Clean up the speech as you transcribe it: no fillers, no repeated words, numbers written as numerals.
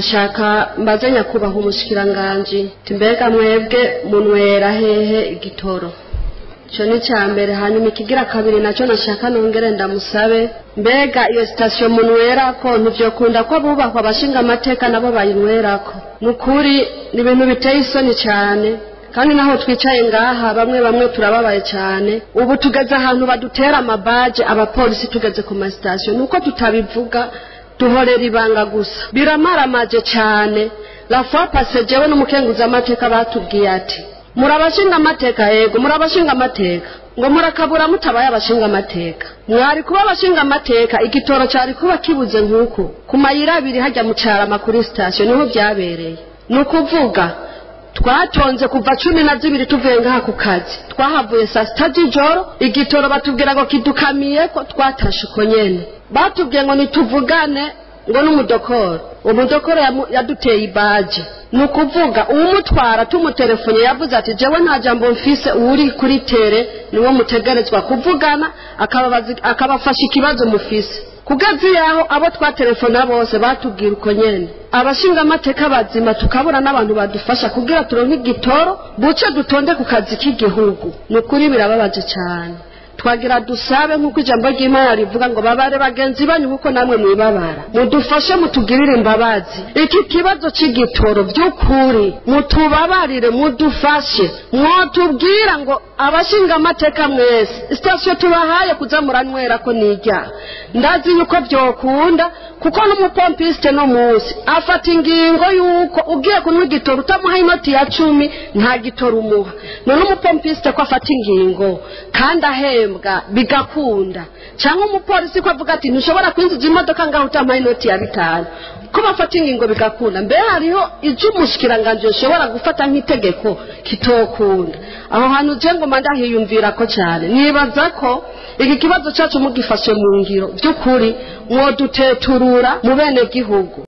Nashaka mbaze nyakubahwa umushikiranganji, mbega mwebwe munwera hehe igitoro? Ico ni ica mbere. Hanyuma ikigira kabiri naco nashaka nongere ndamusabe, mbega iyo sitasiyo munwerako ntivyokunda ko bubahwa abashinga amateka nabo bayinywerako? Nukuri ni ibintu biteye isoni cane, kandi naho twicaye ngaha bamwe bamwe turababaye cyane. Ubu tugeze ahantu badutera amabaje abapolisi tugeze ku masitasiyo, nuko tutabivuga, duhorera ibanga gusa. Biramaramaje cyane. La fois passée jewe n'umukenguza amateka batubwiye ati: "Murabashinga amateka?" "Yego." "Murabashinga amateka?" Ngo: "Murakabura mutabaye abashinga amateka. Mwari kuba abashinga amateka, igitoro cyari kuba kibuze nk'uko ku mayira abiri hajya mu Carama kuri sitasiyo." Niho byabereye. Ni ukuvuga twatonze kuva 12 tuvuye ngaha ku kazi, twahavuye saa 6 z'ijoro. Igitoro batubwira ngo kidukamiye, ko twatashe uko nyene. Batubwiye ngo nituvugane ngo n'umudokoro, umudokoro yaduteye ibaje. Ni ukuvuga uwumutwara tumutelefone yavuze ati: "Jewe nta jambo mfise, uwuri kuri terrain niwo mutegerezwa kuvugana, akabafasha ikibazo mufise." Kugeza yaho abo twatelefona bose batubwira uko nyene. Abashinga amateka bazima tukabura n'abantu badufasha kugira turonke igitoro, buce dutonde ku kazi k'igihugu. Ni ukuri birababaje cyane. Twagira dusabe, nk'uko ijambo ry'Imana rivuga ngo: "Babare bagenzi banyu nk'uko namwe mwibabara." Mudufashe, mutugirire imbabazi. Iki kibazo c'igitoro, by'ukuri mutubabarire, mudufashe. Mwotubwira ngo abashinga amateka mwese sitasiyo tubahaye kuza muranywera ko nijya. Ndazi yuko byokunda, kuko n'umupompiste no munsi afata ingingo yuko ugiye kunywa igitoro utamuha inoti ya 10 nta gitoro umuha. None umupompiste ko afata ingingo kandi ahembwa bigakunda, cyangwa umupolisi ko avuga ati: "Ntushobora kwinjiza imodoka ngaho utamuha inoti ya 5," ko bafata ingingo bigakunda, mbe hariho icyo umushikiranganji ushobora gufata nk'itegeko kitokunda? Aho hantu je ngoma ndahiyumvira ko cyane. Nibaza ko iki kibazo cyacu mugifashe mu ngiro, by'ukuri mwoduteturura mu bene gihugu.